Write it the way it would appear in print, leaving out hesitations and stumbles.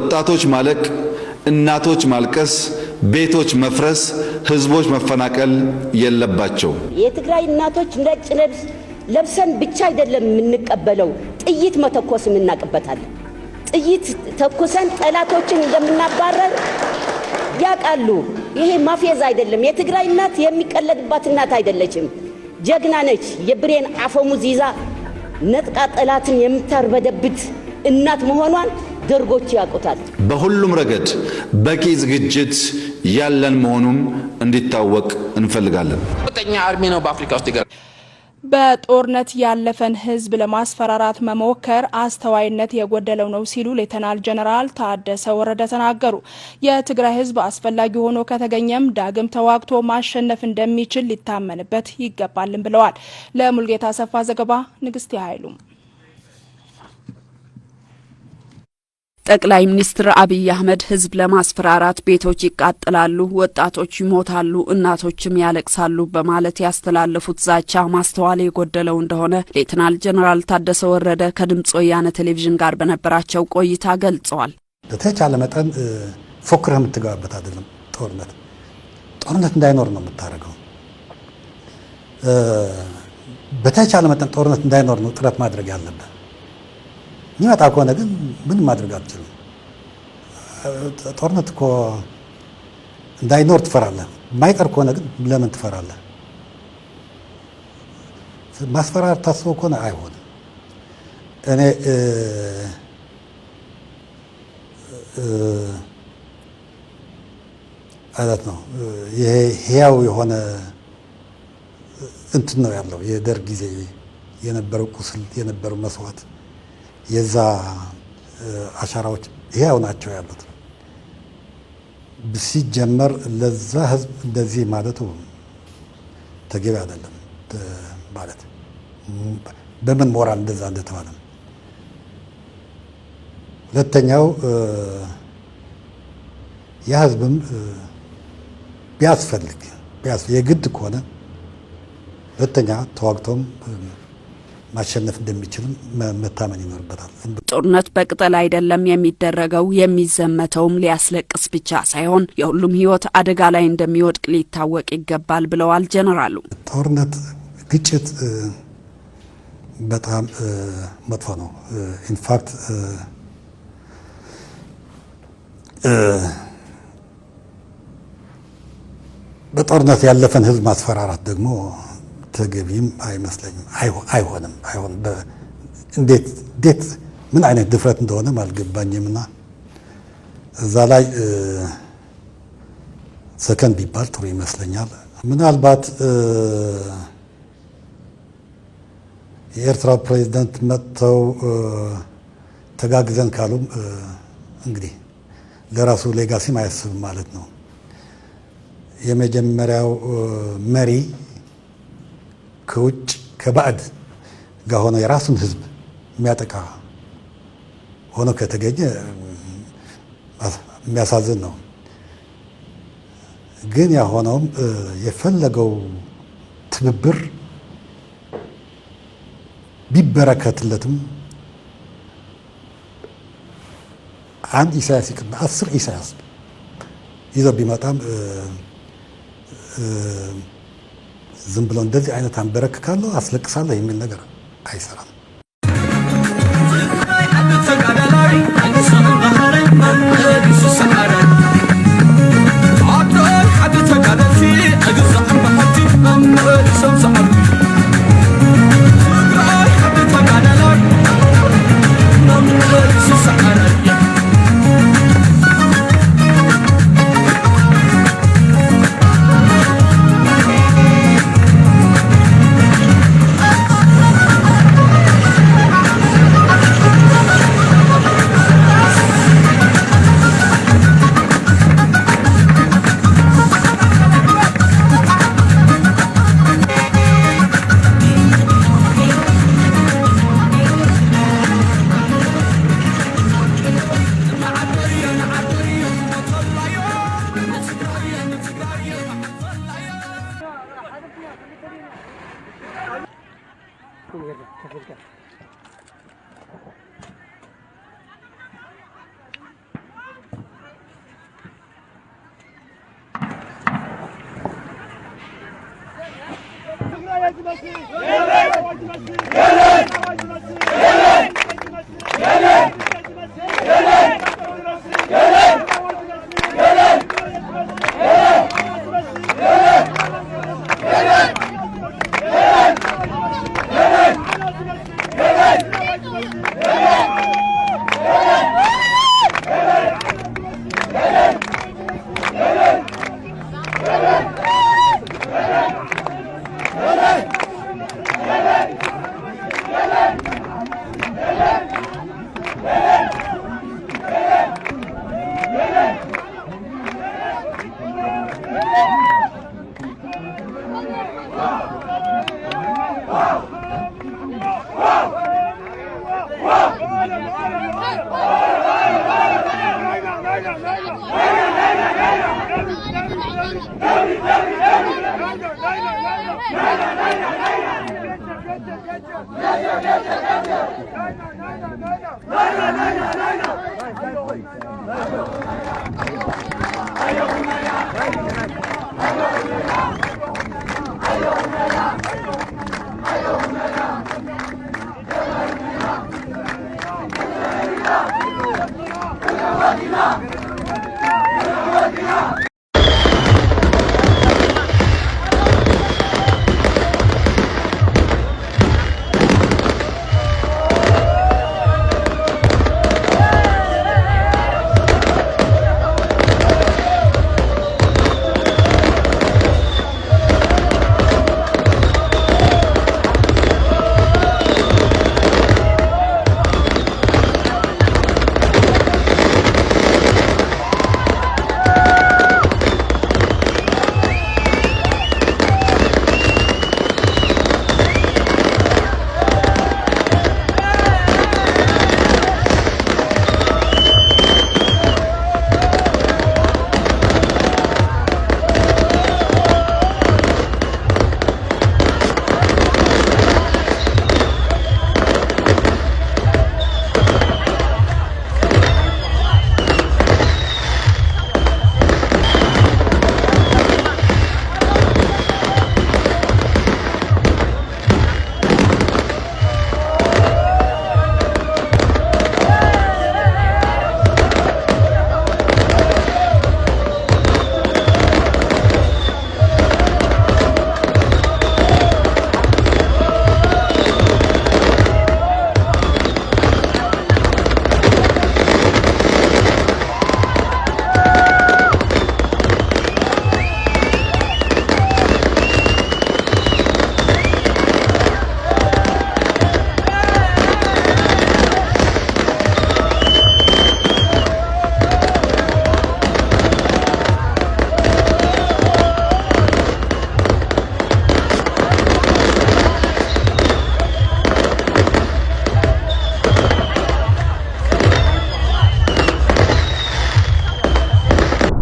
ወጣቶች ማለቅ፣ እናቶች ማልቀስ፣ ቤቶች መፍረስ፣ ህዝቦች መፈናቀል የለባቸው። የትግራይ እናቶች ነጭ ልብስ ለብሰን ብቻ አይደለም የምንቀበለው፣ ጥይት መተኮስም እናቅበታለን። ጥይት ተኩሰን ጠላቶችን እንደምናባረር ያውቃሉ። ይሄ ማፌዝ አይደለም። የትግራይ እናት የሚቀለድባት እናት አይደለችም። ጀግና ነች። የብሬን አፈሙዝ ይዛ ነጥቃ ጠላትን የምታርበደብት እናት መሆኗን ደርጎች ያውቁታል። በሁሉም ረገድ በቂ ዝግጅት ያለን መሆኑም እንዲታወቅ እንፈልጋለን። ቁጠኛ army ነው በአፍሪካ ውስጥ ይገራል። በጦርነት ያለፈን ህዝብ ለማስፈራራት መሞከር አስተዋይነት የጎደለው ነው ሲሉ ሌተናል ጀነራል ታደሰ ወረደ ተናገሩ። የትግራይ ህዝብ አስፈላጊ ሆኖ ከተገኘም ዳግም ተዋግቶ ማሸነፍ እንደሚችል ሊታመንበት ይገባልም ብለዋል። ለሙልጌታ አሰፋ ዘገባ ንግስት ኃይሉ። ጠቅላይ ሚኒስትር አብይ አህመድ ህዝብ ለማስፈራራት ቤቶች ይቃጠላሉ፣ ወጣቶች ይሞታሉ፣ እናቶችም ያለቅሳሉ በማለት ያስተላለፉት ዛቻ ማስተዋል የጎደለው እንደሆነ ሌተናል ጀነራል ታደሰ ወረደ ከድምጽ ወያነ ቴሌቪዥን ጋር በነበራቸው ቆይታ ገልጸዋል። በተቻለ መጠን ፎክረህ የምትገባበት አይደለም ጦርነት። ጦርነት እንዳይኖር ነው የምታደርገው። በተቻለ መጠን ጦርነት እንዳይኖር ነው ጥረት ማድረግ ያለብህ። የሚመጣ ከሆነ ግን ምንም ማድረግ አትችልም። ጦርነት እኮ እንዳይኖር ትፈራለህ። የማይቀር ከሆነ ግን ለምን ትፈራለህ? ማስፈራራት ታስበው ከሆነ አይሆንም። እኔ ማለት ነው ይሄ ህያው የሆነ እንትን ነው ያለው። የደርግ ጊዜ የነበረው ቁስል፣ የነበረው መስዋዕት፣ የዛ አሻራዎች ህያው ናቸው ያሉት። ሲጀመር ለዛ ህዝብ እንደዚህ ማለቱ ተገቢ አይደለም። ማለት በምን ሞራል እንደዛ እንደተባለ። ሁለተኛው ያ ህዝብም ቢያስፈልግ የግድ ከሆነ ሁለተኛ ተዋግቶም ማሸነፍ እንደሚችልም መታመን ይኖርበታል። ጦርነት በቅጠል አይደለም የሚደረገው፣ የሚዘመተውም ሊያስለቅስ ብቻ ሳይሆን የሁሉም ህይወት አደጋ ላይ እንደሚወድቅ ሊታወቅ ይገባል ብለዋል ጀነራሉ። ጦርነት፣ ግጭት በጣም መጥፎ ነው። In fact በጦርነት ያለፈን ህዝብ ማስፈራራት ደግሞ ተገቢም አይመስለኝም። አይሆንም አይሆንም። እንዴት እንዴት ምን አይነት ድፍረት እንደሆነም አልገባኝም። እና እዛ ላይ ሰከን ቢባል ጥሩ ይመስለኛል። ምናልባት የኤርትራው ፕሬዚደንት መጥተው ተጋግዘን ካሉም እንግዲህ ለራሱ legacy ም አያስብም ማለት ነው። የመጀመሪያው መሪ ከውጭ ከባዕድ ጋር ሆኖ የራሱን ህዝብ የሚያጠቃ ሆኖ ከተገኘ የሚያሳዝን ነው። ግን ያ ሆነውም የፈለገው ትብብር ቢበረከትለትም አንድ ኢሳያስ ይቅርና 10 ኢሳያስ ይዘው ቢመጣም ዝም ብሎ እንደዚህ አይነት አንበረክካለሁ፣ አስለቅሳለሁ የሚል ነገር አይሰራም።